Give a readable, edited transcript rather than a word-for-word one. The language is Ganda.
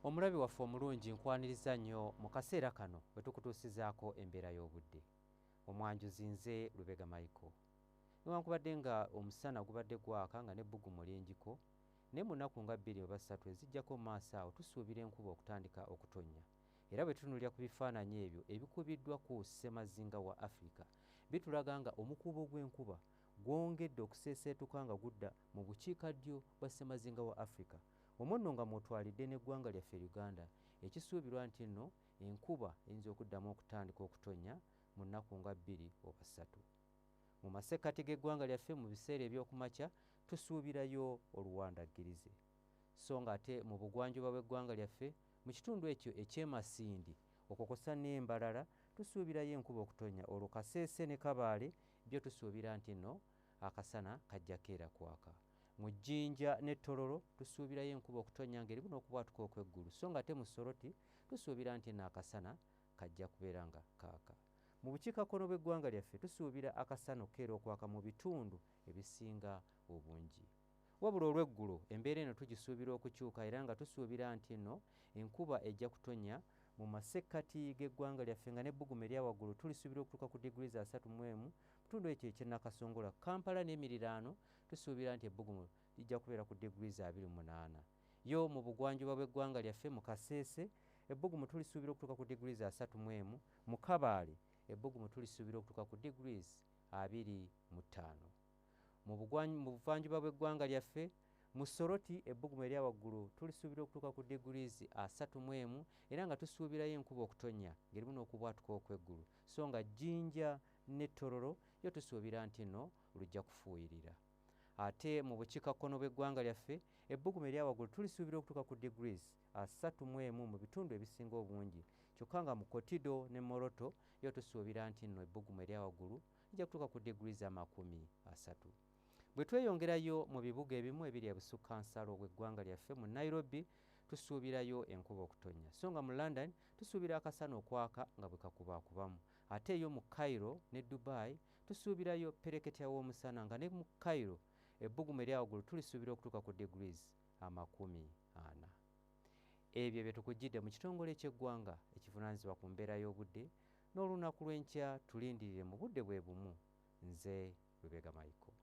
Omulabi waffe omulungi, nkwaniriza nnyo mu kaseera kano bwe tukutuusizaako embeera y'obudde. Omwanjuzi nze Lubega Michael. Newankubadde nga omusana gubadde gwaka nga n'ebbugumu lingiko, naye mu nnaku nga 2 oba 3 ezijjako mu maaso awo tusuubira enkuba okutandika okutonnya. Era bwe tutunuulira ku bifaananyi ebyo ebikubiddwa ku ssemazinga wa Africa, bitulaga nga omukuubo gw'enkuba gwongedde okuseeseetuka nga gudda mu bukiikaddyo bwa ssemazinga wa Africa. Omwo nno nga mw'otwalidde n'eggwanga lyaffe Uganda, ekisuubirwa nti nno enkuba eyinza okuddamu okutandika okutonnya mu nnaku nga 2 oba 3. Mu masekkati g'eggwanga lyaffe mu biseera eby'okumakya tusuubirayo oluwandaggirize. So ng'ate mu bugwanjuba bw'eggwanga lyaffe mu kitundu ekyo eky'e Masindi, okwo kw'ossa n'e Mbarara, tusuubirayo enkuba okutonnya. Olwo Kasese ne Kabaale byo tusuubira nti nno akasana kajja keera kwaka. Mu Jjinja ne Tororo tusuubirayo enkuba okutonnya ng'erimu n'okubwatuka okw'eggulu, so ng'ate mu Soroti tusuubira nti nno akasana kajja kubeera nga kaaka. Mu bukiikakkono bw'eggwanga lyaffe tusuubira akasana okukeera okwaka mu bitundu ebisinga obungi. Wabula olw'eggulo embeera eno tugisuubira okukyuka, era nga tusuubira nti nno enkuba ejja kutonnya mu masekkati g'eggwanga lyaffe nga n'ebbugumu erya waggulu tulisuubira okutuuka ku degrees 31 mu kitundu ekyo eky'e Nakasongola. Kampala n'emiriraano tusuubira nti ebbugumu lijja kubeera ku degrees 28. Yo mu bugwanjuba bw'eggwanga lyaffe mu Kasese ebbugumu tulisuubira okutuuka ku degrees 31, mu Kabaale ebbugumu tulisuubira okutuuka ku degrees 25. Mu buvanjuba bw'eggwanga lyaffe mu Soroti ebbugumu erya waggulu tulisuubira okutuuka ku degrees 31, era nga tusuubirayo enkuba okutonnya ng'erimu n'okubwatuka okw'eggulu. So nga Jjinja ne Tororo yo tusuubira nti nno lujja kufuuyirira. Ate mu bukiikakkono bw'eggwanga lyaffe ebbugumu erya waggulu tulisuubira okutuuka ku degrees 31 mu bitundu ebisinga obungi, kyokka nga mu Kotido ne Moroto yo tusuubira nti nno ebbugumu erya waggulu lijja kutuuka ku degrees 30. Bwe tweyongerayo mu bibuga ebimu ebiri ebusukkansalo bw'eggwanga lyaffe, mu Nairobi tusuubirayo enkuba okutonnya, so nga mu London tusuubira akasana okwaka nga bwe kakubaakubamu. Ate eyo mu Cairo ne Dubai tusuubirayo pereketya w'omusana, nga ne mu Cairo ebbugumu erya waggulu tulisuubira okutuuka ku degrees 40. Ebyo bye tukujjidde mu kitongole ky'eggwanga ekivunaanyizibwa ku mbeera y'obudde. N'olunaku lw'enkya tulindirire mu budde bwe bumu. Nze Lubega Michael.